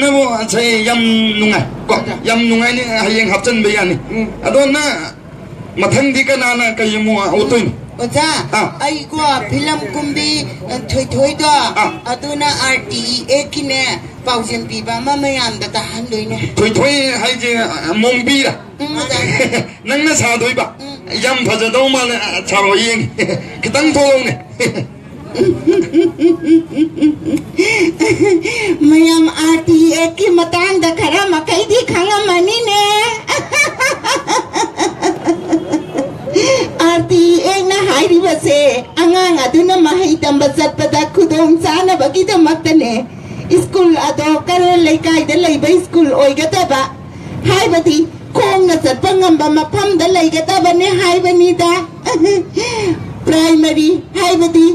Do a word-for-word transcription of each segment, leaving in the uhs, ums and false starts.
ꯅꯪꯕꯨ ꯉꯁꯥꯏ ꯌꯥꯝ ꯅꯨꯡꯉꯥꯏ ꯀꯣ, ꯌꯥꯝ ꯅꯨꯡꯉꯥꯏꯅꯤ꯫ ꯍꯌꯦꯡ ꯍꯥꯞꯆꯤꯟꯕ ꯌꯥꯅꯤ꯫ ꯎꯝ꯫ ꯑꯗꯣ ꯅꯪ ꯃꯊꯪꯗꯤ ꯀꯅꯥꯅ ꯀꯩ ꯑꯃꯨꯛ ꯎꯠꯇꯣꯏꯅꯣ? ꯑꯣꯖꯥ, ꯑꯥ꯫ ꯑꯩꯀꯣ ꯐꯤꯂꯝ ꯀꯨꯝꯕꯤ, ꯑ, ꯊꯣꯏꯊꯣꯏꯗꯣ, ꯑꯥ꯫ ꯑꯗꯨꯅ ꯑꯥꯔ ꯇꯤ ꯏ ꯑꯦꯛꯀꯤꯅꯦ ꯄꯥꯎꯖꯦꯜ ꯄꯤꯕ ꯑꯃ ꯃꯌꯥꯝꯗ ꯇꯥꯍꯟꯗꯣꯏꯅꯦ꯫ ꯊꯣꯏꯊꯣꯏ ꯍꯥꯏꯁꯦ, ꯑ, ꯃꯣꯝꯕꯤꯔꯥ? ꯎꯝ, ꯑꯣꯖꯥ꯫ ꯅꯪꯅ ꯁꯥꯗꯣꯏꯕ? ꯎꯝ꯫ ꯌꯥꯝ ꯐꯖꯗꯧ ꯃꯥꯜꯂꯦ꯫ ꯑ, ꯁꯥꯔꯣ ꯌꯦꯡꯒꯦ꯫ ꯈꯤꯇꯪ ꯊꯣꯛꯂꯛꯎꯅꯦ꯫ ꯃꯌꯥꯝ ꯑꯥꯔ ꯇꯤ ꯑꯦꯛꯀꯤ ꯃꯇꯥꯡꯗ ꯈꯔ ꯃꯈꯩꯗꯤ ꯈꯪꯉꯝꯃꯅꯤꯅꯦ꯫ ꯑꯥꯔ ꯇꯤ ꯑꯦꯛꯅ ꯍꯥꯏꯔꯤꯕꯁꯦ ꯑꯉꯥꯡ ꯑꯗꯨꯅ ꯃꯍꯩ ꯇꯝꯕ ꯆꯠꯄꯗ ꯈꯨꯗꯣꯡ ꯆꯥꯅꯕꯒꯤꯗꯃꯛꯇꯅꯦ꯫ ꯁ꯭ꯀꯨꯜ ꯑꯗꯣ ꯀꯔꯣꯜ ꯂꯩꯀꯥꯏꯗ ꯂꯩꯕ ꯁ꯭ꯀꯨꯜ ꯑꯣꯏꯒꯗꯕ, ꯍꯥꯏꯕꯗꯤ ꯈꯣꯡꯅ ꯆꯠꯄ ꯉꯝꯕ ꯃꯐꯝꯗ ꯂꯩꯒꯗꯕꯅꯦ ꯍꯥꯏꯕꯅꯤꯗ꯫ ꯄ꯭ꯔꯥꯏꯃꯔꯤ ꯍꯥꯏꯕꯗꯤ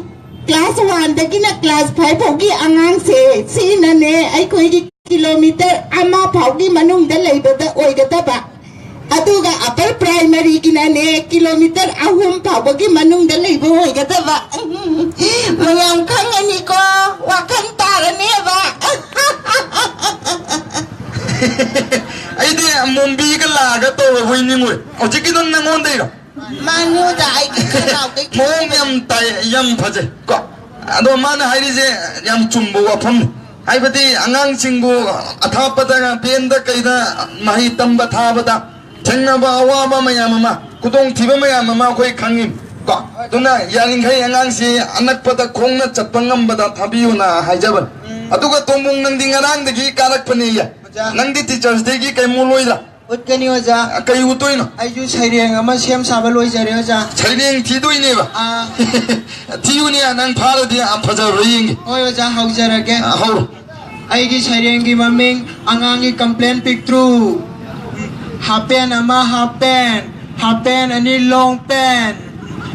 ꯀ꯭ꯂꯥꯁ ꯋꯥꯟꯗꯒꯤꯅ ꯀ꯭ꯂꯥꯁ ꯐꯥꯏꯚ ꯐꯥꯎꯒꯤ ꯑꯉꯥꯡꯁꯦ, ꯁꯤꯅꯅꯦ ꯑꯩꯈꯣꯏꯒꯤ ꯀꯤꯂꯣꯃꯤꯇꯔ ꯑꯃ ꯐꯥꯎꯒꯤ ꯃꯅꯨꯡꯗ ꯂꯩꯕꯗ ꯑꯣꯏꯒꯗꯕ, ꯑꯗꯨꯒ ꯑꯄꯔ ꯄ꯭ꯔꯥꯏꯃꯔꯤꯒꯤꯅꯅꯦ ꯀꯤꯂꯣꯃꯤꯇꯔ ꯑꯍꯨꯝ ꯐꯥꯎꯕꯒꯤ ꯃꯅꯨꯡꯗ ꯂꯩꯕ ꯑꯣꯏꯒꯗꯕ꯫ ꯃꯌꯥꯝ ꯈꯪꯉꯅꯤꯀꯣ, ꯋꯥꯈꯜ ꯇꯥꯔꯅꯦꯕ꯫ ꯑꯩꯗꯤ ꯃꯣꯝꯕꯤꯒ ꯂꯥꯛꯑꯒ ꯇꯧꯔꯕꯣꯏ ꯅꯤꯡꯉꯨꯔꯦ꯫ ꯍꯧꯖꯤꯛꯀꯤꯗꯣ ꯅꯪꯉꯣꯟꯗꯩꯔꯣ? ꯃꯥꯅꯤ ꯑꯣꯖꯥ, ꯑꯩꯒꯤ ꯈꯅꯥꯎꯗꯩ꯫ ꯃꯑꯣꯡ ꯌꯥꯝ ꯇꯥꯏ, ꯌꯥꯝ ꯐꯖꯩ ꯀꯣ꯫ ꯑꯗꯣ ꯃꯥꯅ ꯍꯥꯏꯔꯤꯁꯦ ꯌꯥꯝ ꯆꯨꯝꯕ ꯋꯥꯐꯝꯅꯤ꯫ ꯍꯥꯏꯕꯗꯤ ꯑꯉꯥꯡꯁꯤꯡꯕꯨ ꯑꯊꯥꯞꯄꯗ, ꯚꯦꯟꯗ ꯀꯩꯗ ꯃꯍꯩ ꯇꯝꯕ ꯊꯥꯕꯗ ꯊꯦꯡꯅꯕ ꯑꯋꯥꯕ ꯃꯌꯥꯝ ꯑꯃ, ꯈꯨꯗꯣꯡꯊꯤꯕ ꯃꯌꯥꯝ ꯑꯃ ꯑꯩꯈꯣꯏ ꯈꯪꯉꯤ ꯀꯣ꯫ ꯑꯗꯨꯅ ꯌꯥꯔꯤꯈꯩ ꯑꯉꯥꯡꯁꯤ ꯑꯅꯛꯄꯗ ꯈꯣꯡꯅ ꯆꯠꯄ ꯉꯝꯕꯗ ꯊꯥꯕꯤꯌꯨꯅ ꯍꯥꯏꯖꯕꯅꯤ꯫ ꯑꯗꯨꯒ ꯇꯣꯝꯕꯣꯡ, ꯅꯪꯗꯤ ꯉꯔꯥꯡꯗꯒꯤ ꯀꯥꯔꯛꯄꯅꯦꯌꯦ꯫ ꯑꯣꯖꯥ꯫ ꯅꯪꯗꯤ ꯇꯤꯆꯔꯁ ꯗꯦꯒꯤ ꯀꯩ ꯃꯨꯛ ꯂꯣꯏꯗ꯭ꯔꯥ? ꯎꯠꯀꯅꯤ ꯑꯣꯖꯥ꯫ ꯀꯩ ꯎꯠꯇꯣꯏꯅꯣ? ꯑꯩꯁꯨ ꯁꯩꯔꯦꯡ ꯑꯃ ꯁꯦꯝ ꯁꯥꯕ ꯂꯣꯏꯖꯔꯦ ꯑꯣꯖꯥ꯫ ꯁꯩꯔꯦꯡ ꯊꯤꯗꯣꯏꯅꯦꯕ? ꯑꯥ꯫ ꯊꯤꯌꯨꯅꯦ, ꯅꯪ ꯐꯥꯔꯗꯤ ꯌꯥꯝ ꯐꯖꯔꯣꯏ, ꯌꯦꯡꯒꯦ꯫ ꯍꯣꯏ ꯑꯣꯖꯥ, ꯍꯧꯖꯔꯒꯦ꯫ ꯑꯥ, ꯍꯧꯔꯣ꯫ ꯑꯩꯒꯤ ꯁꯩꯔꯦꯡꯒꯤ ꯃꯃꯤꯡ ꯑꯉꯥꯡꯒꯤ ꯀꯝꯄ꯭ꯂꯦꯟ ꯄꯤꯛꯇ꯭ꯔꯨ꯫ ꯍꯥꯞ ꯄꯦꯟ ꯑꯃ ꯍꯥꯞ ꯄꯦꯟ, ꯍꯥꯞ ꯄꯦꯟ ꯑꯅꯤ ꯂꯣꯡ ꯄꯦꯟ,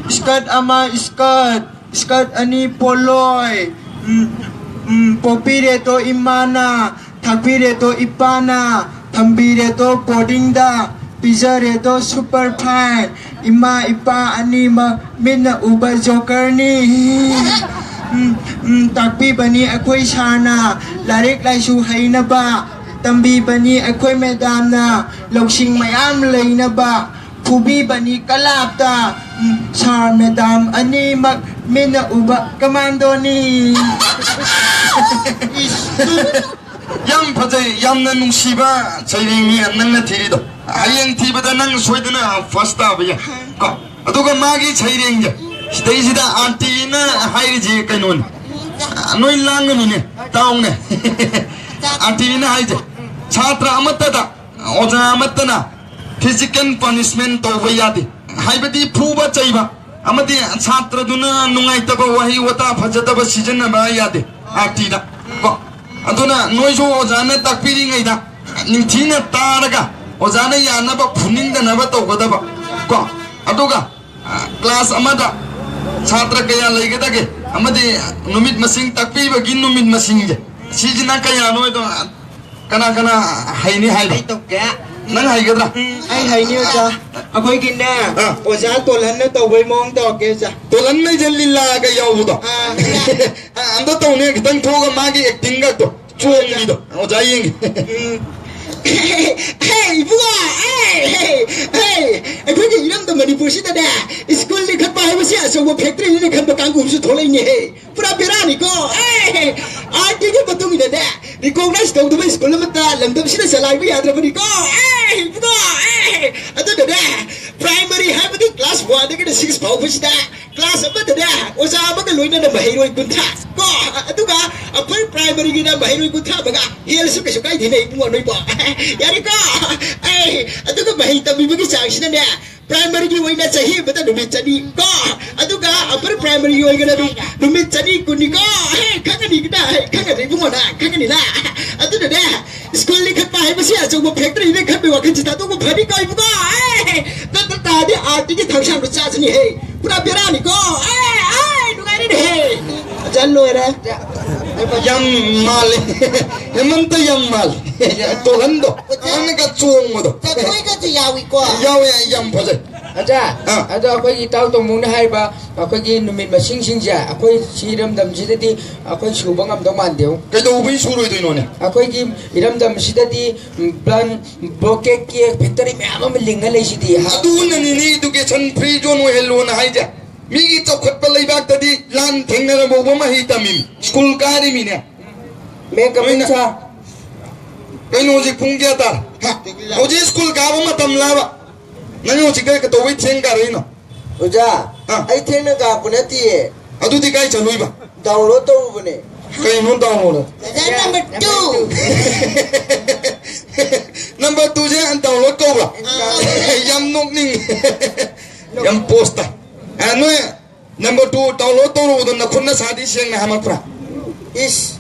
ꯁ꯭ꯀꯔꯠ ꯑꯃ ꯁ꯭ꯀꯔꯠ, ꯁ꯭ꯀꯔꯠ ꯑꯅꯤ ꯄꯣꯂꯣꯏ꯫ ꯎꯝ, ꯎꯝ, ꯄꯣꯛꯄꯤꯔꯦꯗꯣ ꯏꯃꯥꯅ, ꯊꯥꯛꯄꯤꯔꯦꯗꯣ ꯏꯄꯥꯅ, ꯊꯝꯕꯤꯔꯦꯗꯣ ꯕꯣꯔꯗꯤꯡꯗ, ꯄꯤꯖꯔꯦꯗꯣ ꯁꯨꯄꯔ ꯐꯥꯏꯟ꯫ ꯏꯃꯥ ꯏꯄꯥ ꯑꯅꯤꯃꯛ ꯃꯤꯠꯅ ꯎꯕ ꯖꯣꯀꯔꯅꯤ꯫ ꯎꯝ, ꯎꯝ, ꯇꯥꯛꯄꯤꯕꯅꯤ ꯑꯩꯈꯣꯏ ꯁꯥꯔꯅ ꯂꯥꯏꯔꯤꯛ ꯂꯥꯏꯁꯨ ꯍꯩꯅꯕ, ꯇꯝꯕꯤꯕꯅꯤ ꯑꯩꯈꯣꯏ ꯃꯦꯗꯥꯝꯅ ꯂꯧꯁꯤꯡ ꯃꯌꯥꯝ ꯂꯩꯅꯕ, ꯐꯨꯕꯤꯕꯅꯤ ꯀꯂꯥꯞꯇ꯫ ꯎꯝ, ꯁꯥꯔ ꯃꯦꯗꯥꯝ ꯑꯅꯤꯃꯛ ꯃꯤꯠꯅ ꯎꯕ ꯀꯃꯥꯟꯗꯣꯅꯤ꯫ ꯌꯥꯝ ꯐꯖꯩ, ꯌꯥꯝꯅ ꯅꯨꯡꯁꯤꯕ ꯁꯩꯔꯦꯡꯅꯤ ꯅꯪꯅ ꯊꯤꯔꯤꯗꯣ꯫ ꯍꯌꯦꯡ ꯊꯤꯕꯗ ꯅꯪ ꯁꯣꯏꯗꯅ ꯐꯥꯔꯁ ꯇꯥꯕ ꯌꯥꯏ ꯀꯣ꯫ ꯑꯗꯨꯒ ꯃꯥꯒꯤ ꯁꯩꯔꯦꯡꯁꯦ ꯁꯤꯗꯩꯁꯤꯗ ꯑꯥꯟꯇꯤꯅ ꯍꯥꯏꯔꯤꯁꯦ ꯀꯩꯅꯣꯅꯤ꯫ ꯅꯣꯏ ꯂꯥꯡꯒꯅꯨꯅꯦ, ꯇꯥꯎꯅꯦ꯫ ꯑꯥꯟꯇꯤꯅ ꯍꯥꯏꯁꯦ ꯁꯥꯇ꯭ꯔ ꯑꯃꯠꯇꯗ ꯑꯣꯖꯥ ꯑꯃꯠꯇꯅ ꯐꯤꯖꯤꯀꯦꯜ ꯄꯅꯤꯁꯃꯦꯟ ꯇꯧꯕ ꯌꯥꯗꯦ꯫ ꯍꯥꯏꯕꯗꯤ ꯐꯨꯕ ꯆꯩꯕ ꯑꯃꯗꯤ ꯁꯥꯇ꯭ꯔꯗꯨꯅ ꯅꯨꯡꯉꯥꯏꯇꯕ ꯋꯥꯍꯩ ꯋꯥꯇꯥ ꯐꯖꯗꯕ ꯁꯤꯖꯤꯟꯅꯕ ꯌꯥꯗꯦ ꯑꯥꯔꯇꯤꯗ ꯀꯣ꯫ ꯑꯗꯨꯅ ꯅꯣꯏꯁꯨ ꯑꯣꯖꯥꯅ ꯇꯥꯛꯄꯤꯔꯤꯉꯩꯗ ꯅꯤꯡꯊꯤꯅ ꯇꯥꯔꯒ ꯑꯣꯖꯥꯅ ꯌꯥꯅꯕ ꯐꯨꯅꯤꯡꯗꯅꯕ ꯇꯧꯒꯗꯕ ꯀꯣ꯫ ꯑꯗꯨꯒ ꯀ꯭ꯂꯥꯁ ꯑꯃꯗ ꯁꯥꯇ꯭ꯔ ꯀꯌꯥ ꯂꯩꯒꯗꯒꯦ ꯑꯃꯗꯤ ꯅꯨꯃꯤꯠ ꯃꯁꯤꯡ, ꯇꯥꯛꯄꯤꯕꯒꯤ ꯅꯨꯃꯤꯠ ꯃꯁꯤꯡꯁꯦ ꯁꯤꯁꯤꯅ ꯀꯌꯥꯅꯣ ꯍꯥꯏꯗꯣ ꯀꯅꯥ ꯀꯅꯥ ꯍꯩꯅꯤ ꯍꯥꯏꯅꯣ? ꯑꯩ ꯇꯧꯒꯦ꯫ ꯅꯪ ꯍꯩꯒꯗ꯭ꯔꯥ? ꯎꯝ, ꯑꯩ ꯍꯩꯅꯤ ꯑꯣꯖꯥ꯫ ꯑꯩꯈꯣꯏꯒꯤꯅꯦ, ꯑꯥ꯫ ꯑꯣꯖꯥ ꯇꯣꯜꯍꯟꯅ ꯇꯧꯕꯩ ꯃꯑꯣꯡ ꯇꯧꯔꯛꯀꯦ ꯑꯣꯖꯥ꯫ ꯇꯣꯜꯍꯟ ꯃꯩꯁꯦ ꯂꯤꯂꯥꯒ ꯌꯥꯎꯕꯗꯣ꯫ ꯑꯥ꯫ ꯑꯝꯇ ꯇꯧꯅꯦ, ꯈꯤꯇꯪ ꯊꯣꯛꯑꯒ ꯃꯥꯒꯤ ꯑꯦꯛꯇꯤꯡꯒ ꯇꯣ ꯆꯣꯡꯕꯤꯗꯣ ꯑꯣꯖꯥ ꯌꯦꯡꯒꯦ꯫ ꯎꯝ꯫ ꯍꯦ, ꯏꯕꯨꯡꯉꯣ, ꯑꯦ, ꯍꯦ, ꯍꯦ, ꯑꯩꯈꯣꯏꯒꯤ ꯏꯔꯝꯗꯝ ꯃꯅꯤꯄꯨꯔꯁꯤꯗꯅꯦ, ꯁ꯭ꯀꯨꯜ ꯂꯤꯡꯈꯠꯄ ꯍꯥꯏꯕꯁꯤ ꯑꯆꯧꯕ ꯐꯦꯛꯇ꯭ꯔꯤꯅꯤ ꯈꯟꯕ ꯀꯥꯡꯕꯨ ꯑꯃꯁꯨ ꯊꯣꯛꯂꯛꯏꯅꯦꯍꯦ꯫ ꯄꯨꯔꯥ ꯕꯦꯔꯥꯅꯤꯀꯣ꯫ ꯑꯦ, ꯑꯥꯔꯇꯤꯒꯤ ꯃꯇꯨꯡ ꯏꯟꯅꯅꯦ, ꯔꯤꯀꯣꯒꯅꯥꯏꯁ ꯇꯧꯗꯕ ꯁ꯭ꯀꯨꯜ ꯑꯃꯠꯇ ꯂꯝꯗꯝꯁꯤꯗ ꯆꯂꯥꯏꯕ ꯌꯥꯗ꯭ꯔꯕꯅꯤꯀꯣ꯫ ꯑꯦ, ꯏꯕꯨꯡꯉꯣ, ꯑꯦ, ꯑꯗꯨꯅꯅꯦ, ꯄ꯭ꯔꯥꯏꯃꯔꯤ ꯍꯥꯏꯕꯗꯤ ꯀ꯭ꯂꯥꯁ ꯋꯥꯟꯗꯒꯤꯅ ꯁꯤꯛꯁ ꯐꯥꯎꯕꯁꯤꯗ ꯀ꯭ꯂꯥꯁ ꯑꯃꯗꯅꯦ ꯑꯣꯖꯥ ꯑꯃꯒ ꯂꯣꯏꯅꯅ ꯃꯍꯩꯔꯣꯏ ꯀꯨꯟꯊ꯭ꯔꯥ ꯀꯣ, ꯑꯗꯨꯒ ꯑꯄꯔ ꯄ꯭ꯔꯥꯏꯃꯔꯤꯒꯤꯅ ꯃꯍꯩꯔꯣꯏ ꯀꯨꯟꯊ꯭ꯔꯥ ꯃꯉꯥ ꯍꯦꯜꯂꯁꯨ ꯀꯩꯁꯨ ꯀꯥꯏꯗꯦꯅꯦ ꯏꯕꯨꯡꯉꯣ ꯅꯣꯏꯕꯣ꯫ ꯌꯥꯔꯦꯀꯣ? ꯑꯩ ꯑꯗꯨꯒ ꯃꯍꯩ ꯇꯝꯕꯤꯕꯒꯤ ꯆꯥꯡꯁꯤꯅꯅꯦ, ꯄ꯭ꯔꯥꯏꯃꯔꯤꯒꯤ ꯑꯣꯏꯅ ꯆꯍꯤ ꯑꯃꯗ ꯅꯨꯃꯤꯠ ꯆꯅꯤ ꯀꯣ, ꯑꯗꯨꯒ ꯑꯄꯔ ꯄ꯭ꯔꯥꯏꯃꯔꯤꯒꯤ ꯑꯣꯏꯒꯅ ꯅꯨꯃꯤꯠ ꯆꯅꯤ ꯀꯨꯟꯅꯤꯀꯣ꯫ ꯈꯪꯒꯅꯤꯗ, ꯈꯪꯒꯅꯤ ꯏꯕꯨꯡꯉꯣ, ꯅꯪ ꯈꯪꯒꯅꯤꯅ꯫ ꯑꯗꯨꯅꯅꯦ, ꯁ꯭ꯀꯨꯜ ꯂꯤꯡꯈꯠꯄ ꯍꯥꯏꯕꯁꯤ ꯑꯆꯧꯕ ꯐꯦꯛꯇꯔꯤꯅꯦ ꯈꯟꯕꯒꯤ ꯋꯥꯈꯜꯁꯤ ꯊꯥꯗꯣꯛꯄ ꯐꯅꯤꯀꯣ ꯏꯕꯨꯡꯉꯣ꯫ ꯑꯦ, ꯅꯠꯇ ꯇꯥꯔꯗꯤ ꯑꯥꯔꯇꯤꯒꯤ ꯊꯥꯡꯁꯥꯡꯗꯣ ꯆꯥꯁꯤꯅꯦꯍꯦ꯫ ꯄꯨꯔꯥ ꯕꯦꯔꯥꯅꯤꯀꯣ꯫ ꯑꯦ, ꯑꯦ, ꯅꯨꯡꯉꯥꯏꯔꯦꯅꯦꯍꯦ꯫ ꯑꯣꯖꯥ ꯂꯣꯏꯔꯦ꯫ ꯌꯥꯝ ꯃꯥꯜꯂꯦ꯫ ꯍꯦꯃꯟꯇ ꯌꯥꯝ ꯃꯥꯜꯂꯦ꯫ ꯇꯣꯜꯍꯟꯗꯣ꯫ ꯑꯉꯥꯡꯅꯒ ꯆꯣꯡꯕꯗꯣ꯫ ꯖꯒꯣꯏꯒꯁꯨ ꯌꯥꯎꯏꯀꯣ꯫ ꯌꯥꯎꯋꯦ, ꯌꯥꯝ ꯐꯖꯩ꯫ ꯑꯣꯖꯥ, ꯑꯥ꯫ ꯑꯗꯣ ꯑꯩꯈꯣꯏꯒꯤ ꯏꯇꯥꯎ ꯇꯣꯝꯕꯧꯅ ꯍꯥꯏꯕ ꯑꯩꯈꯣꯏꯒꯤ ꯅꯨꯃꯤꯠ ꯃꯁꯤꯡꯁꯤꯡꯁꯦ ꯑꯩꯈꯣꯏ ꯁꯤ ꯏꯔꯝꯗꯝꯁꯤꯗꯗꯤ ꯑꯩꯈꯣꯏ ꯁꯨꯕ ꯉꯝꯗꯧ ꯃꯥꯟꯗꯦ꯫ ꯀꯩꯗꯧꯕꯩ ꯁꯨꯔꯣꯏꯗꯣꯏꯅꯣꯅꯦ? ꯑꯩꯈꯣꯏꯒꯤ ꯏꯔꯝꯗꯝꯁꯤꯗꯗꯤ ꯕꯟ, ꯕ꯭ꯂꯣꯀꯦꯠꯀꯤ ꯐꯦꯛꯇꯔꯤ ꯃꯌꯥꯝ ꯑꯃ ꯂꯤꯡꯉ ꯂꯩꯁꯤꯗꯤ꯫ ꯑꯗꯨꯅꯅꯤꯅꯦ education free zone ꯑꯣꯏꯍꯜꯂꯣꯅ ꯍꯥꯏꯁꯦ꯫ ꯃꯤꯒꯤ ꯆꯥꯎꯈꯠꯄ ꯂꯩꯕꯥꯛꯇꯗꯤ ꯂꯥꯟ ꯊꯦꯡꯅꯔ ꯐꯥꯎꯕ ꯃꯍꯩ ꯇꯝꯃꯤꯃꯤ, ꯁ꯭ꯀꯨꯜ ꯀꯥꯔꯤꯃꯤꯅꯦ꯫ ꯃꯦ ꯀꯃꯤꯟ ꯁꯥ꯫ ꯀꯩꯅꯣ ꯍꯧꯖꯤꯛ ꯄꯨꯡ ꯀꯌꯥ ꯇꯥꯔꯦ? ꯍꯥ? ꯍꯧꯖꯤꯛ ꯁ꯭ꯀꯨꯜ ꯀꯥꯕ ꯃꯇꯝꯂꯕ? ꯅꯪ ꯍꯧꯖꯤꯛ ꯀꯩ ꯀꯩꯗꯧꯕꯩ ꯊꯦꯡ ꯀꯥꯔꯛꯏꯅꯣ? ꯑꯣꯖꯥ, ꯑꯥ꯫ ꯑꯩ ꯊꯦꯡꯅ ꯀꯥꯔꯛꯄ ꯅꯠꯇꯤꯌꯦ꯫ ꯑꯗꯨꯗꯤ ꯀꯥꯏ ꯆꯠꯂꯨꯏꯕ? Download ꯇꯧꯔꯨꯕꯅꯦ꯫ ꯀꯩꯅꯣ download? ꯑꯣꯖꯥ, number two꯫ Number two ꯁꯦ download ꯀꯧꯕ꯭ꯔꯥ? ꯑꯥ꯫ ꯌꯥꯝ ꯅꯣꯛꯅꯤꯡꯉꯤ꯫ ꯌꯥꯝ ꯄꯣꯁ ꯇꯥꯏ꯫ ꯑ, ꯅꯣꯏ number two download ꯇꯧꯔꯨꯕꯗꯣ ꯅꯈꯨꯠ ꯅꯁꯥꯗꯤ ꯁꯦꯡꯅ ꯍꯥꯝꯃꯛꯄ꯭ꯔꯥ? ꯏꯁ,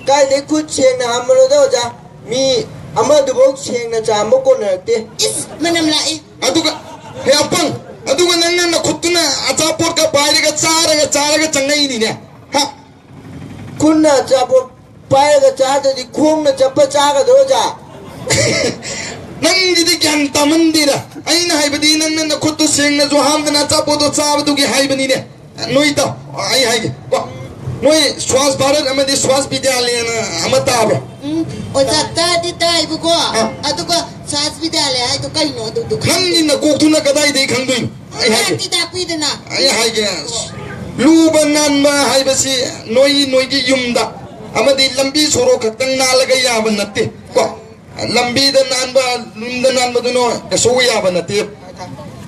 ꯀꯥꯏꯗꯩ ꯈꯨꯠ ꯁꯦꯡꯅ ꯍꯥꯝꯕꯅꯣꯗ ꯑꯣꯖꯥ? ꯃꯤ ꯑꯃꯗꯨꯐꯥꯎ ꯁꯦꯡꯅ ꯆꯥꯝꯕ ꯀꯣꯟꯅꯔꯛꯇꯦ꯫ ꯏꯁ, ꯃꯅꯝ ꯂꯥꯛꯏ꯫ ꯑꯗꯨꯒ, ꯍꯦ ꯑꯄꯪ, ꯑꯗꯨꯒ ꯅꯪꯅ ꯅꯈꯨꯠꯇꯨꯅ ꯑꯆꯥꯄꯣꯠꯀ ꯄꯥꯏꯔꯒ ꯆꯥꯔꯒ ꯆꯥꯔꯒ ꯆꯪꯉꯛꯏꯅꯤꯅꯦ꯫ ꯍꯥ? ꯈꯨꯠꯅ ꯑꯆꯥꯄꯣꯠ ꯄꯥꯏꯔꯒ ꯆꯥꯗ꯭ꯔꯗꯤ ꯈꯣꯡꯅ ꯆꯠꯄ ꯆꯥꯒꯗ꯭ꯔꯣ, ꯑꯣꯖꯥ? ꯅꯪꯒꯤꯗꯤ ꯒ꯭ꯌꯥꯟ ꯇꯥꯃꯟꯗꯦꯗ꯫ ꯑꯩꯅ ꯍꯥꯏꯕꯗꯤ ꯅꯪꯅ ꯅꯈꯨꯠꯇꯨ ꯁꯦꯡꯅꯁꯨ ꯍꯥꯝꯗꯅ ꯑꯆꯥꯄꯣꯠꯇꯣ ꯆꯥꯕꯗꯨꯒꯤ ꯍꯥꯏꯕꯅꯤꯅꯦ꯫ ꯅꯣꯏ ꯇꯥꯎ, ꯑꯩ ꯍꯥꯏꯒꯦ ꯀꯣ, ꯅꯣꯏ ꯁ꯭ꯋꯥꯁ ꯚꯥꯔꯠ ꯑꯃꯗꯤ ꯁ꯭ꯋꯥꯁ ꯕꯤꯗ꯭ꯌꯥꯂꯌꯅ ꯑꯃ ꯇꯥꯕ꯭ꯔꯣ? ꯎꯝ, ꯑꯣꯖꯥ, ꯇꯥꯗꯤ ꯇꯥꯏꯕꯀꯣ, ꯑꯥ꯫ ꯑꯗꯨꯒ ꯁ꯭ꯋꯥꯁ ꯕꯤꯗ꯭ꯌꯥꯂꯌ ꯍꯥꯏꯗꯣ ꯀꯩꯅꯣ ꯑꯗꯨꯗꯨ ꯈꯪꯗꯦ꯫ ꯅꯪꯒꯤ ꯅꯀꯣꯛꯇꯨꯅ ꯀꯗꯥꯏꯗꯒꯤ ꯈꯪꯗꯣꯏꯅꯣ? ꯑꯩ ꯍꯥꯏꯒꯦ꯫ ꯇꯥꯛꯇꯤ ꯇꯥꯛꯄꯤꯗꯅ꯫ ꯑꯩ ꯍꯥꯏꯒꯦ, ꯂꯨꯕ ꯅꯥꯟꯕ ꯍꯥꯏꯕꯁꯤ ꯅꯣꯏꯒꯤ, ꯅꯣꯏꯒꯤ ꯌꯨꯝꯗ ꯑꯃꯗꯤ ꯂꯝꯕꯤ ꯁꯣꯔꯣꯛ ꯈꯛꯇꯪ ꯅꯥꯜꯂꯒ ꯌꯥꯕ ꯅꯠꯇꯦ ꯀꯣ꯫ ꯂꯝꯕꯤꯗ ꯅꯥꯟꯕ, ꯌꯨꯝꯗ ꯅꯥꯟꯕꯗꯨꯅ ꯀꯩꯁꯨ ꯌꯥꯕ ꯅꯠꯇꯦ꯫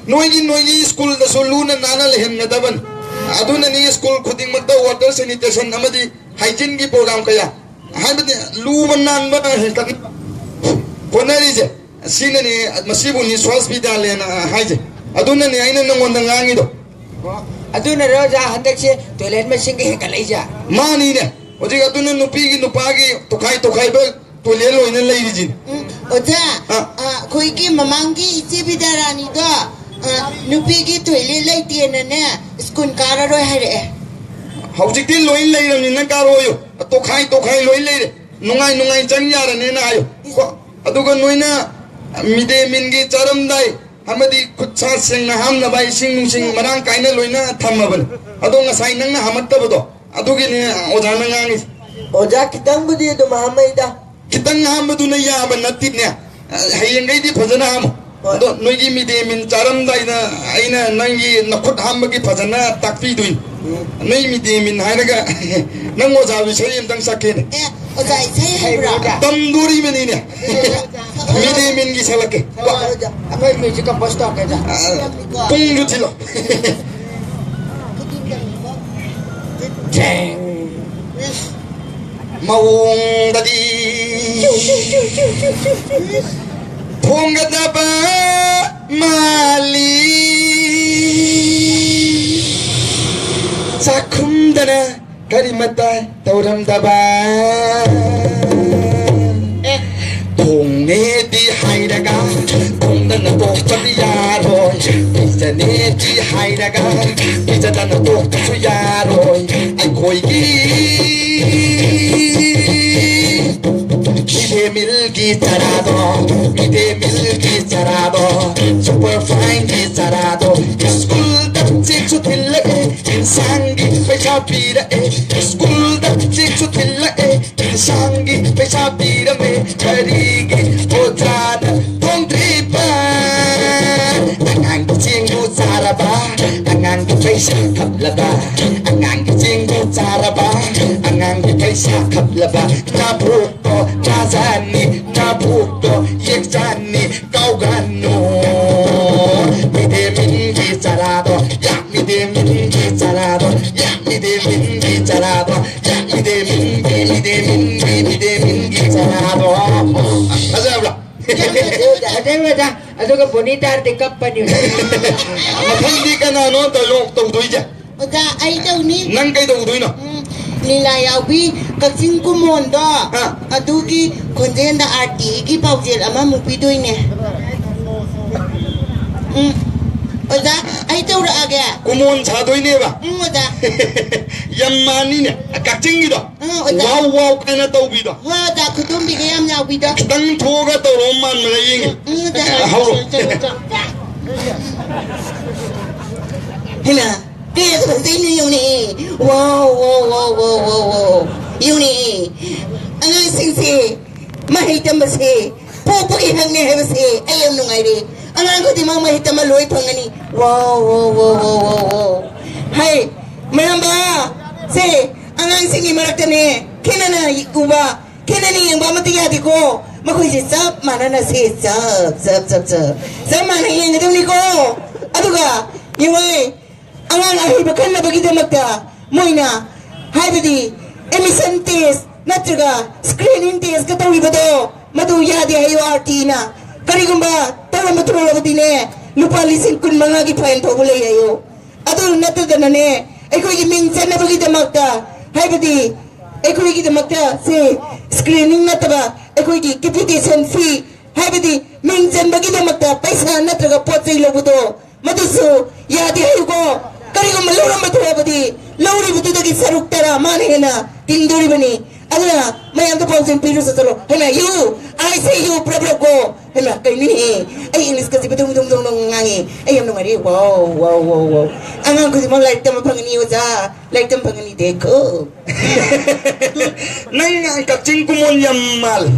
ꯅꯣꯏꯒꯤ, ꯅꯣꯏꯒꯤ ꯁ꯭ꯀꯨꯜꯗꯁꯨ ꯂꯨꯅ ꯅꯥꯟꯅ ꯂꯩꯍꯟꯒꯗꯕꯅꯤ꯫ ꯑꯗꯨꯅꯅꯤ ꯁ꯭ꯀꯨꯜ ꯈꯨꯗꯤꯡꯃꯛꯇ water sanitation ꯑꯃꯗꯤ hygiene ꯒꯤ program ꯀꯌꯥ, ꯍꯥꯏꯕꯗꯤ ꯂꯨꯕ ꯅꯥꯟꯕ ꯍꯦꯟꯒꯠꯅꯕ ꯍꯣꯠꯅꯔꯤꯁꯦ꯫ ꯁꯤꯅꯅꯤ, ꯃꯁꯤꯕꯨꯅꯤ ꯁ꯭ꯋꯥꯁ ꯕꯤꯗ꯭ꯌꯥꯂꯌꯅ ꯍꯥꯏꯁꯦ꯫ ꯑꯗꯨꯅꯅꯤ ꯑꯩꯅ ꯅꯉꯣꯟꯗ ꯉꯥꯡꯉꯤꯗꯣ꯫ ꯑꯣ, ꯑꯗꯨꯅꯔꯣ ꯑꯣꯖꯥ ꯍꯟꯗꯛꯁꯦ toilet ꯃꯁꯤꯡꯒ ꯍꯦꯟꯒꯠꯂꯛꯏꯁꯦ? ꯃꯥꯅꯤꯅꯦ꯫ ꯍꯧꯖꯤꯛ ꯑꯗꯨꯅ ꯅꯨꯄꯤꯒꯤ ꯅꯨꯄꯥꯒꯤ ꯇꯣꯈꯥꯏ ꯇꯣꯈꯥꯏꯕ toilet ꯂꯣꯏꯅ ꯂꯩꯔꯤꯁꯤꯅꯤ꯫ ꯎꯝ, ꯑꯣꯖꯥ, ꯑ꯫ ꯑ, ꯑꯩꯈꯣꯏꯒꯤ ꯃꯃꯥꯡꯒꯤ ꯏꯆꯦ ꯕꯤꯗ꯭ꯌꯥꯔꯥꯅꯤꯗꯣ, ꯑ, ꯅꯨꯄꯤꯒꯤ toilet ꯂꯩꯇꯦꯅꯅꯦ ꯁ꯭ꯀꯨꯜ ꯀꯥꯔꯔꯣꯏ ꯍꯥꯏꯔꯛꯑꯦ꯫ ꯍꯧꯖꯤꯛꯇꯤ ꯂꯣꯏ ꯂꯩꯔꯕꯅꯤꯅ ꯀꯥꯔꯣꯏꯌꯨ꯫ ꯇꯣꯈꯥꯏ ꯇꯣꯈꯥꯏ ꯂꯣꯏ ꯂꯩꯔꯦ꯫ ꯅꯨꯡꯉꯥꯏ ꯅꯨꯡꯉꯥꯏ ꯆꯪ ꯌꯥꯔꯅꯤꯅ ꯍꯥꯏꯌꯨ꯫ ꯀꯣ, ꯑꯗꯨꯒ ꯅꯣꯏꯅ midday meal ꯒꯤ ꯆꯥꯔꯝꯗꯥꯏ ꯑꯃꯗꯤ ꯈꯨꯠ ꯁꯥ ꯁꯦꯡꯅ ꯍꯥꯝꯅꯕ ꯏꯁꯤꯡ ꯅꯨꯡꯁꯤꯡ ꯃꯔꯥꯡ ꯀꯥꯏꯅ ꯂꯣꯏꯅ ꯊꯝꯃꯕꯅꯤ꯫ ꯑꯗꯣ ꯉꯁꯥꯏ ꯅꯪꯅ ꯍꯥꯝꯃꯛꯇꯕꯗꯣ, ꯑꯗꯨꯒꯤꯅꯦ ꯑꯣꯖꯥꯅ ꯉꯥꯡꯉꯤꯁꯦ꯫ ꯑꯣꯖꯥ, ꯈꯤꯇꯪꯕꯨꯗꯤ ꯑꯗꯨꯝ ꯍꯥꯝꯃꯛꯏꯗ꯫ ꯈꯤꯇꯪ ꯍꯥꯝꯕꯗꯨꯅ ꯌꯥꯕ ꯅꯠꯇꯦꯅꯦ꯫ ꯍꯌꯦꯡꯈꯩꯗꯤ ꯐꯖꯅ ꯍꯥꯝꯃꯨ꯫ ꯍꯣꯏ꯫ ꯑꯗꯣ ꯅꯣꯏꯒꯤ ꯃꯤꯗꯦꯃꯤꯟ ꯆꯥꯔꯝꯗꯥꯏꯗ ꯑꯩꯅ ꯅꯪꯒꯤ ꯅꯈꯨꯠ ꯍꯥꯝꯕꯒꯤ ꯐꯖꯅ ꯇꯥꯛꯄꯤꯗꯣꯏꯅꯤ꯫ ꯎꯝ꯫ ꯅꯣꯏ ꯃꯤꯗꯦꯃꯤꯟ ꯍꯥꯏꯔꯒ ꯅꯪ ꯑꯣꯖꯥ ꯏꯁꯩ ꯑꯝꯇꯪ ꯁꯛꯀꯦꯅꯦ꯫ ꯑꯦ, ꯑꯣꯖꯥ, ꯏꯁꯩ ꯍꯩꯕ꯭ꯔꯥ? ꯍꯩꯕ꯭ꯔꯥ? ꯇꯝꯗꯣꯔꯤꯕꯅꯤꯅꯦ꯫ ꯃꯤꯗꯦꯃꯤꯟꯒꯤ ꯁꯛꯂꯛꯀꯦ꯫ ꯍꯣꯏ, ꯍꯣꯏ, ꯑꯣꯖꯥ꯫ ꯑꯩꯈꯣꯏ ꯃ꯭ꯌꯨꯖꯤꯛ ꯀꯝꯄꯣꯁ ꯇꯧꯔꯛꯀꯦ, ꯑꯣꯖꯥ꯫ ꯑ, ꯄꯨꯡꯁꯨ ꯊꯤꯜꯂꯣ꯫ ꯃꯑꯣꯡꯗꯗꯤ ꯊꯣꯡꯒꯗꯕ ꯃꯥꯜꯂꯤ꯫ ꯆꯥꯛꯈꯨꯝꯗꯅ ꯀꯔꯤꯃꯇ ꯇꯧꯔꯝꯗꯕ꯫ ꯊꯣꯡꯅꯦꯗꯤ ꯍꯥꯏꯔꯒ ꯊꯣꯡꯗꯅ ꯇꯣꯛꯄꯗꯤ ꯌꯥꯔꯣꯏ꯫ ꯄꯤꯖꯅꯦꯗꯤ ꯍꯥꯏꯔꯒ ꯄꯤꯖꯗꯅ ꯇꯣꯛꯄꯁꯨ ꯌꯥꯔꯣꯏ꯫ ꯑꯩꯈꯣꯏꯒꯤ ꯃꯤꯗꯦꯃꯤꯜꯒꯤ ꯆꯔꯥꯗꯣ, ꯃꯤꯗꯦꯃꯤꯜꯒꯤ ꯆꯔꯥꯗꯣ, ꯁꯨꯄꯔ ꯐꯥꯏꯟꯒꯤ ꯆꯔꯥꯗꯣ, ꯁ꯭ꯀꯨꯜꯗ ꯆꯦꯛꯁꯨ ꯊꯤꯜꯂꯛꯑꯦ, ꯏꯟꯁꯥꯡꯒꯤ ꯄꯩꯁꯥ ꯄꯤꯔꯛꯑꯦ, ꯁ꯭ꯀꯨꯜꯗ ꯆꯦꯛꯁꯨ ꯊꯤꯜꯂꯛꯑꯦ, ꯏꯟꯁꯥꯡꯒꯤ ꯄꯩꯁꯥ ꯄꯤꯔꯝꯃꯦ, ꯀꯔꯤꯒꯤ ꯑꯣꯖꯥꯅ ꯊꯣꯡꯗ꯭ꯔꯤꯕ? ꯑꯉꯥꯡꯒꯤ ꯆꯦꯡꯕꯨ ꯆꯥꯔꯕ, ꯑꯉꯥꯡꯒꯤ ꯄꯩꯁꯥ ꯈꯞꯂꯕ, ꯑꯉꯥꯡꯒꯤ ꯆꯦꯡꯕꯨ ꯆꯥꯔꯕ, ꯑꯉꯥꯡꯒꯤ ꯄꯩꯁꯥ ꯈꯞꯂꯕ, ꯆꯥꯕꯣꯛꯇꯣ ꯆꯥꯖꯅꯤ, ꯆꯥꯕꯣꯛꯇꯣ ꯌꯦꯛꯆꯅꯤ, ꯀꯥꯎꯒꯅꯨ꯫ ꯃꯤꯗꯦꯃꯤꯟꯒꯤ ꯆꯔꯥꯗꯣ, ꯌꯥ, ꯃꯤꯗꯦꯃꯤꯟꯒꯤ ꯆꯔꯥꯗꯣ, ꯌꯥ, ꯃꯤꯗꯦꯃꯤꯟꯒꯤ ꯆꯔꯥꯗꯣ, ꯌꯥ, ꯃꯤꯗꯦꯃꯤꯟꯒꯤ, ꯃꯤꯗꯦꯃꯤꯟꯒꯤ, ꯃꯤꯗꯦꯃꯤꯟꯒꯤ ꯆꯔꯥꯗꯣ꯫ ꯐꯖꯕ꯭ꯔꯥ? ꯐꯖꯩ, ꯐꯖꯩ, ꯐꯖꯩ꯫ ꯑꯗꯨꯒ ꯕꯣꯅꯤꯇꯥꯗꯤ ꯀꯞꯄꯅꯤ꯫ ꯃꯊꯪꯗꯤ ꯀꯅꯥꯅꯣ ꯗꯥꯏꯂꯣꯛ ꯇꯧꯗꯣꯏꯁꯦ? ꯑꯣꯖꯥ, ꯑꯩ ꯇꯧꯅꯤ꯫ ꯅꯪ ꯀꯩꯗꯧꯗꯣꯏꯅꯣ? ꯎꯝ, ꯂꯤꯂꯥ ꯌꯥꯎꯕꯤ ꯀꯛꯆꯤꯡ ꯀꯨꯃꯣꯟꯗꯣ, ꯑꯥ꯫ ꯑꯗꯨꯒꯤ ꯈꯣꯟꯖꯦꯜꯗ ꯑꯥꯔꯇꯤꯒꯤ ꯄꯥꯎꯖꯦꯜ ꯑꯃꯃꯨꯛ ꯄꯤꯗꯣꯏꯅꯦ꯫ ꯎꯝ, ꯑꯣꯖꯥ, ꯑꯩ ꯇꯧꯔꯛꯑꯒꯦ꯫ ꯀꯨꯃꯣꯟ ꯁꯥꯗꯣꯏꯅꯦꯕ? ꯎꯝ, ꯑꯣꯖꯥ꯫ ꯌꯥꯝ ꯃꯥꯟꯅꯤꯅꯦ, ꯀꯛꯆꯤꯡꯒꯤꯗꯣ꯫ ꯎꯝ, ꯑꯣꯖꯥ꯫ ꯋꯥꯎ ꯋꯥꯎ ꯀꯥꯏꯅ ꯇꯧꯕꯤꯗꯣ꯫ ꯍꯣꯏ, ꯑꯣꯖꯥ, ꯈꯨꯗꯣꯝꯕꯤꯒ ꯌꯥꯝ ꯌꯥꯎꯕꯤꯗꯣ꯫ ꯈꯤꯇꯪ ꯊꯣꯛꯑꯒ ꯇꯧꯔꯣ ꯃꯥꯟꯕ꯭ꯔꯥ ꯌꯦꯡꯒꯦ꯫ ꯎꯝ, ꯑꯣꯖꯥ꯫ ꯍꯧꯔꯣ꯫ ꯆꯠꯂꯣ, ꯆꯠꯂꯣ, ꯆꯠꯂꯣ꯫ ꯍꯩꯃꯥ, ꯀꯌꯥꯗ ꯐꯖꯩꯅꯣ ꯌꯦꯡꯉꯨꯅꯦ꯫ Wow, wow, wow, wow, wow, wow. ꯌꯦꯡꯉꯨꯅꯦ, ꯑꯉꯥꯡꯁꯤꯡꯁꯦ ꯃꯍꯩ ꯇꯝꯕꯁꯦ ꯄꯣꯛꯄꯒꯤ ꯍꯛꯅꯦ ꯍꯥꯏꯕꯁꯦ ꯑꯩ ꯌꯥꯝ ꯅꯨꯡꯉꯥꯏꯔꯦ꯫ ꯑꯉꯥꯡ ꯈꯨꯗꯤꯡꯃꯛ ꯃꯍꯩ ꯇꯝꯕ ꯂꯣꯏ ꯐꯪꯒꯅꯤ꯫ Wow, wow, wow, wow, wow, wow. ꯍꯩ, ꯃꯌꯥꯝꯕ, ꯁꯦ, ꯑꯉꯥꯡꯁꯤꯡꯒꯤ ꯃꯔꯛꯇꯅꯦ ꯈꯦꯠꯅꯅ ꯎꯕ, ꯈꯦꯠꯅꯅ ꯌꯦꯡꯕ ꯑꯃꯠꯇ ꯌꯥꯗꯦꯀꯣ꯫ ꯃꯈꯣꯏꯁꯦ ꯆꯞ ꯃꯥꯟꯅꯅ ꯁꯦ, ꯆꯞ, ꯆꯞ, ꯆꯞ, ꯆꯞ, ꯆꯞ ꯃꯥꯟꯅ ꯌꯦꯡꯒꯗꯕꯅꯤꯀꯣ꯫ ꯑꯗꯨꯒ ꯌꯦꯡꯉꯣ, ꯑꯉꯥꯡ ꯑꯍꯩꯕ ꯈꯟꯅꯕꯒꯤꯗꯃꯛꯇ ꯃꯣꯏꯅ, ꯍꯥꯏꯕꯗꯤ admission test ꯅꯠꯇ꯭ꯔꯒ screening test ꯀ ꯇꯧꯔꯤꯕꯗꯣ, ꯃꯗꯨ ꯌꯥꯗꯦ ꯍꯥꯏꯌꯣ ꯑꯥꯔ ꯇꯤꯅ꯫ ꯀꯔꯤꯒꯨꯝꯕ ꯇꯧꯔꯝꯕ ꯊꯣꯛꯂꯕꯗꯤꯅꯦ, ꯂꯨꯄꯥ ꯂꯤꯁꯤꯡ ꯀꯨꯟ ꯃꯉꯥꯒꯤ fine ꯐꯥꯎꯕ ꯂꯩ ꯍꯥꯏꯌꯣ꯫ ꯑꯗꯨ ꯅꯠꯇꯗꯅꯅꯦ, ꯑꯩꯈꯣꯏꯒꯤ ꯃꯤꯡ ꯆꯟꯅꯕꯒꯤꯗꯃꯛꯇ, ꯍꯥꯏꯕꯗꯤ ꯑꯩꯈꯣꯏꯒꯤꯗꯃꯛꯇ ꯁꯦ screening ꯅꯠꯇꯕ, ꯑꯩꯈꯣꯏꯒꯤ capitation fee, ꯍꯥꯏꯕꯗꯤ ꯃꯤꯡ ꯆꯟꯕꯒꯤꯗꯃꯛꯇ ꯄꯩꯁꯥ ꯅꯠꯇ꯭ꯔꯒ ꯄꯣꯠ ꯆꯩ ꯂꯧꯕꯗꯣ, ꯃꯗꯨꯁꯨ ꯌꯥꯗꯦ ꯍꯥꯏꯌꯨꯀꯣ꯫ ꯀꯔꯤꯒꯨꯝꯕ ꯂꯧꯔꯝꯕ ꯊꯣꯛꯑꯕꯗꯤ, ꯂꯧꯔꯤꯕꯗꯨꯗꯒꯤ ꯁꯔꯨꯛ ꯇꯔꯥ ꯃꯥꯅ ꯍꯦꯟꯅ ꯇꯤꯡꯗꯣꯔꯤꯕꯅꯤ꯫ ꯑꯗꯨꯅ ꯃꯌꯥꯝꯗ ꯄꯥꯎꯖꯦꯜ ꯄꯤꯔꯨ ꯆꯠꯂꯣ꯫ ꯍꯩꯃꯥ, you, I say you, ꯄ꯭ꯔꯞ ꯄ꯭ꯔꯞ ꯀꯣ꯫ ꯍꯩꯃꯥ, ꯀꯩꯅꯣꯅꯦꯍꯦ? ꯑꯩ ꯏꯪꯂꯤꯁꯀꯁꯦ ꯕꯗꯨꯡ ꯕꯗꯨꯡ ꯕꯗꯨꯡ ꯉꯥꯡꯉꯦ꯫ ꯑꯩ ꯌꯥꯝ ꯅꯨꯡꯉꯥꯏꯔꯦ꯫ Wow, wow, wow, wow. ꯑꯉꯥꯡ ꯈꯨꯗꯤꯡꯃꯛ ꯂꯥꯏꯔꯤꯛ ꯇꯝꯕ ꯐꯪꯒꯅꯤ, ꯑꯣꯖꯥ꯫ ꯂꯥꯏꯔꯤꯛ ꯇꯝꯕ ꯐꯪꯒꯅꯤ, ꯗꯦꯈꯣ꯫ ꯅꯪ ꯀꯛꯆꯤꯡ ꯀꯨꯃꯣꯟ ꯌꯥꯝ ꯃꯥꯜꯂꯦ꯫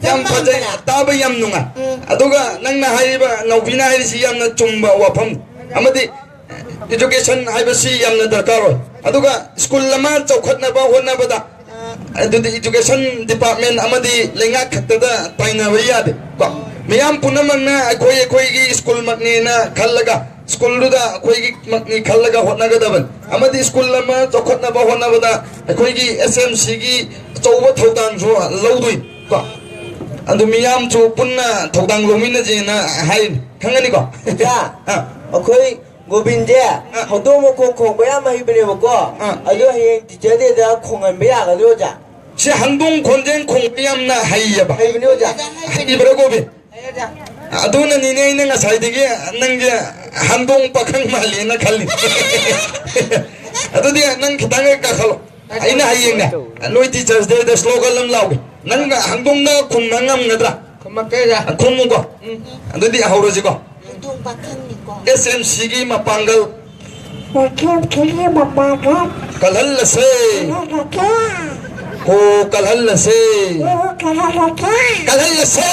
ꯌꯥꯝ ꯐꯖꯩ, ꯃꯥꯟꯕ꯭ꯔꯥ? ꯇꯥꯕ ꯌꯥꯝ ꯅꯨꯡꯉꯥꯏ꯫ ꯎꯝ꯫ ꯑꯗꯨꯒ ꯅꯪꯅ ꯍꯥꯏꯔꯤꯕ, ꯅꯥꯎꯕꯤꯅ ꯍꯥꯏꯔꯤꯁꯤ ꯌꯥꯝꯅ ꯆꯨꯝꯕ ꯋꯥꯐꯝ ꯑꯃꯗꯤ education ꯍꯥꯏꯕꯁꯤ ꯌꯥꯝꯅ ꯗꯔꯀꯥꯔ ꯑꯣꯏ꯫ ꯑꯗꯨꯒ ꯁ꯭ꯀꯨꯜ ꯑꯃ ꯆꯥꯎꯈꯠꯅꯕ ꯍꯣꯠꯅꯕꯗ, ꯑꯗꯨꯗꯤ education department ꯑꯃꯗꯤ ꯂꯩꯉꯥꯛ ꯈꯛꯇꯗ ꯇꯥꯏꯅꯕ ꯌꯥꯗꯦ ꯀꯣ꯫ ꯃꯤꯌꯥꯝ ꯄꯨꯝꯅꯃꯛꯅ ꯑꯩꯈꯣꯏ ꯑꯩꯈꯣꯏꯒꯤ ꯁ꯭ꯀꯨꯜꯃꯛꯅꯦꯅ ꯈꯜꯂꯒ, ꯁ꯭ꯀꯨꯜꯗꯨꯗ ꯑꯩꯈꯣꯏꯒꯤꯃꯛꯅꯤ ꯈꯜꯂꯒ ꯍꯣꯠꯅꯒꯗꯕꯅꯤ꯫ ꯑꯃꯗꯤ ꯁ꯭ꯀꯨꯜ ꯑꯃ ꯆꯥꯎꯈꯠꯅꯕ ꯍꯣꯠꯅꯕꯗ ꯑꯩꯈꯣꯏꯒꯤ ꯑꯦꯁ ꯑꯦꯝ ꯁꯤꯒꯤ ꯑꯆꯧꯕ ꯊꯧꯗꯥꯡꯁꯨ ꯂꯧꯗꯣꯏꯅꯤ ꯀꯣ꯫ ꯑꯗꯨ ꯃꯤꯌꯥꯝꯁꯨ ꯄꯨꯟꯅ ꯊꯧꯗꯥꯡ ꯂꯧꯃꯤꯟꯅꯁꯦꯅ ꯍꯥꯏꯔꯤꯅꯤ, ꯈꯪꯒꯅꯤꯀꯣ? ꯑꯣꯖꯥ, ꯑꯥ꯫ ꯑꯩꯈꯣꯏ ꯒꯣꯕꯤꯟꯁꯦ ꯑꯥ꯫ ꯍꯧꯗꯣꯡ ꯃꯈꯣꯡ ꯈꯣꯡꯕ ꯌꯥꯝ ꯍꯩꯕꯅꯦꯕꯀꯣ꯫ ꯑꯥ꯫ ꯑꯗꯣ ꯍꯌꯦꯡ teacher day ꯗ ꯈꯣꯡꯍꯟꯕ ꯌꯥꯒꯗ꯭ꯔꯣ, ꯑꯣꯖꯥ? ꯁꯤ ꯍꯧꯗꯣꯡ ꯈꯣꯟꯖꯦꯜ ꯈꯣꯡꯕ ꯌꯥꯝꯅ ꯍꯩꯌꯦꯕ꯫ ꯍꯩꯕꯅꯦ, ꯑꯣꯖꯥ꯫ ꯍꯩꯕ꯭ꯔꯥ, ꯒꯣꯕꯤꯟ? ꯑꯗꯨꯅꯅꯤꯅꯦ ꯑꯩꯅ ꯉꯁꯥꯏꯗꯒꯤ ꯅꯪꯁꯦ ꯍꯧꯗꯣꯡ ꯄꯥꯈꯪ ꯃꯥꯜꯂꯦꯅ ꯈꯜꯂꯤ꯫ ꯑꯗꯨꯗꯤ ꯅꯪ ꯈꯤꯇꯪ ꯀꯥꯈꯠꯂꯣ꯫ ꯑꯩꯅ ꯍꯌꯦꯡꯅꯦ, ꯅꯣꯏ teachers day ꯗ slogan ꯑꯃ ꯂꯥꯎꯒꯦ꯫ ꯅꯪ ꯍꯧꯗꯣꯡꯗ ꯈꯨꯝꯕ ꯉꯝꯒꯗ꯭ꯔꯥ? ꯈꯨꯝꯃꯛꯀꯦ, ꯑꯣꯖꯥ꯫ ꯈꯨꯝꯃꯨꯀꯣ꯫ ꯎꯝ꯫ ꯑꯗꯨꯗꯤ ꯍꯧꯔꯁꯤꯀꯣ꯫ ꯑꯦꯁ ꯑꯦꯝ ꯁꯤꯒꯤ ꯃꯄꯥꯡꯒꯜ, ꯑꯦꯁ ꯑꯦꯝ ꯁꯤꯒꯤ ꯃꯄꯥꯡꯒꯜ ꯀꯜꯍꯜꯂꯁꯦ꯫ ꯀꯜꯍꯜꯂꯁꯦ꯫ ꯍꯣ ꯀꯜꯍꯜꯂꯁꯦ꯫ ꯍꯣ ꯀꯜꯍꯜꯂꯁꯦ꯫ ꯀꯜꯍꯜꯂꯁꯦ꯫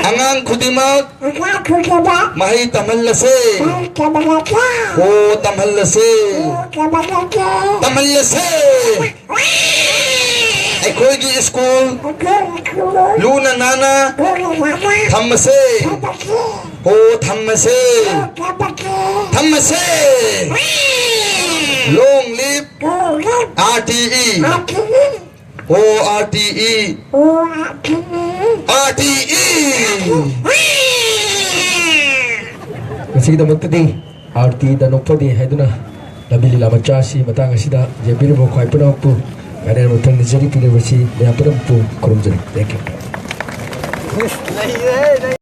ꯑꯉꯥꯡ ꯈꯨꯗꯤꯡꯃꯛ ꯑꯉꯥꯡ ꯈꯨꯗꯤꯡꯃꯛ ꯃꯍꯩ ꯇꯝꯍꯜꯂꯁꯦ꯫ ꯃꯍꯩ ꯇꯝꯍꯜꯂꯁꯦ꯫ ꯍꯣ ꯇꯝꯍꯜꯂꯁꯦ꯫ ꯍꯣ ꯇꯝꯍꯜꯂꯁꯦ꯫ ꯇꯝꯍꯜꯂꯁꯦ꯫ ꯑꯩꯈꯣꯏꯒꯤ ꯁ꯭ꯀꯨꯜ ꯑꯩꯈꯣꯏꯒꯤ ꯁ꯭ꯀꯨꯜ ꯂꯨꯅ ꯅꯥꯟꯅ ꯂꯨꯅ ꯅꯥꯟꯅ ꯊꯝꯃꯁꯦ꯫ ꯊꯝꯃꯁꯦ꯫ ꯍꯣ ꯊꯝꯃꯁꯦ꯫ ꯍꯣ ꯊꯝꯃꯁꯦ꯫ ꯊꯝꯃꯁꯦ꯫ Long live ꯂꯣꯡ ꯂꯤꯞ R T E꯫ R T E꯫ ꯍꯣ R T E꯫ ꯍꯣ R T E꯫ R T E꯫ ꯉꯁꯤꯒꯤꯗꯃꯛꯇꯗꯤ Aarti ꯗꯅꯣꯄꯗꯤ ꯍꯥꯏꯗꯨꯅ ꯂꯝꯕꯤ ꯂꯤꯂꯥ ꯃꯆꯥ ꯑꯁꯤ ꯃꯇꯥꯡ ꯑꯁꯤꯗ ꯌꯦꯡꯕꯤꯔꯤꯕ ꯈ꯭ꯋꯥꯏ ꯄꯨꯝꯅꯃꯛꯄꯨ ꯀꯥꯏꯅ ꯃꯊꯪ ꯅꯤꯖꯔꯤ ꯄꯤꯔꯤꯕꯁꯤ ꯃꯌꯥꯝ ꯄꯨꯝꯅꯃꯛꯄꯨ ꯈꯨꯔꯨꯝꯖꯔꯤ꯫ Thank you꯫